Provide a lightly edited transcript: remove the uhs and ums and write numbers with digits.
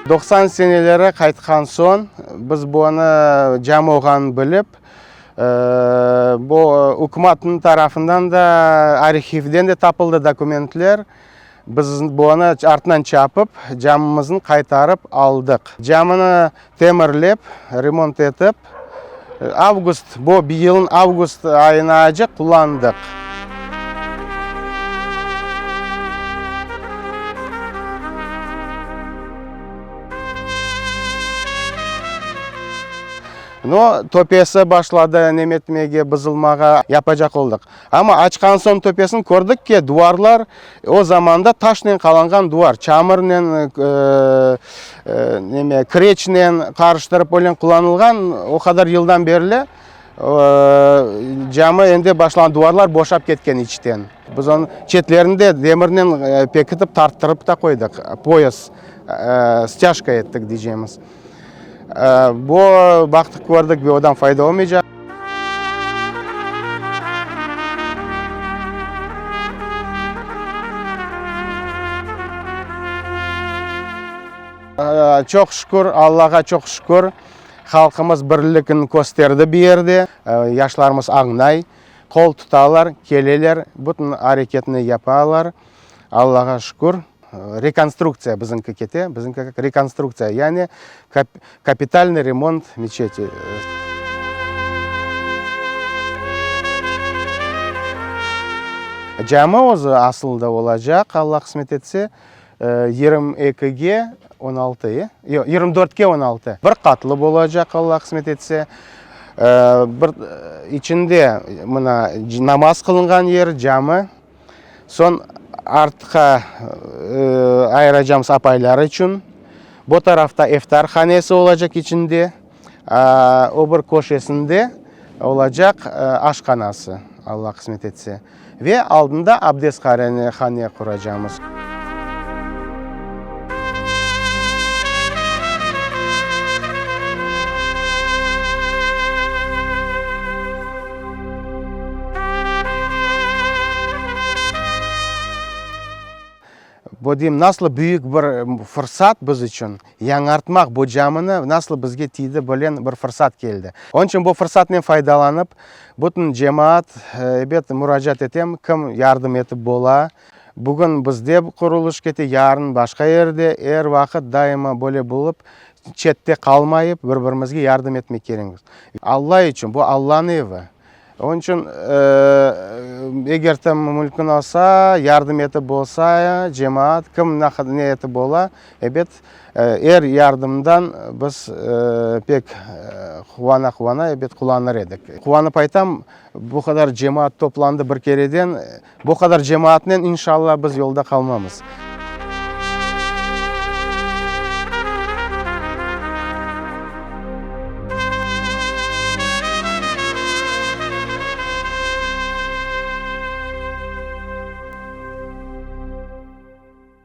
90 seneleri qaytqan soñ, biz bunı cami olğanını bilip, bu ükümatnıñ tarafından da, arhivden de tapıldı dokumentler, biz bunı artından çapıp, camimizni qaytarıp aldıq. Camini temirlep, remont etip, avgust, bu yılnıñ avgust ayınace qullandıq. No, töpesi başladı nemetmege, bızılmağa, yapacaq oldıq. Amma açqan soñ töpesini kördik ki, duvarlar o zamanda taşnen qalanğan duvar, çamurnen, neme, kireçnen qarıştırıp öyle qullanılğan, o qadar yıldan berli camı endi başlağan, duvarlar boşap ketken içten. Biz onıñ çetlerini de demirnen pekitip tarttırıp ta qoydıq, poyas, stâjka ettik diycemiz. Bu baqtıq kördik, ve odan fayda olmaycaq. Çoq şükür, Allağa çoq şükür, halqımız birligini kösterdi bir yerde. Yaşlarımız añlay, qol tutalar, keleler, bütün areketini yapalar. Allağa şükür, rekonstruktsiya bizimki kete, bizimki rekonstruktsiya, yani kapitalnıy remont meçeti. Cami özü asılında olacaq, Alla qısmet etse, 22-ge 16, e? Yoq, 24-ke 16. Bir qatlı bolacaq, Alla qısmet etse. Bir içinde mına namaz qılınğan yer, cami. Soñ artqa ayıracamız apaylar içün. Bu tarafta iftar hanesi olacaq içinde. O bir köşesinde olacaq aşhanası, Alla qısmet etse. Ve aldında abdesthane quracamız. Bu deyim, nasıl büyük bir fırsat biz içün, yañartmaq bu camini, nasıl bizge tiydi bilen bir fırsat keldi. Onıñ içün bu fırsatnen faydalanıp, bütün cemaat, ebet, muracaat etem, kim yardım etip bola, bugün bizde qurulış kete, yarın başqa yerde, er vaqıt daima böyle bolıp, çette qalmayıp, bir-birimizge yardım etmek kerekmiz. Alla içün, bu Allanıñ evi. Onıñ içün, eger de mümkün olsa, yardım etip bolsa, cemaat, kim ne etip ola, ebet, er yardımdan biz pek quvana-quvana, ebet, qullanır edik. Quvanıp aytam, bu qadar cemaat toplandı bir kereden, bu qadar cemaatnen, inşalla, biz yolda qalmamız.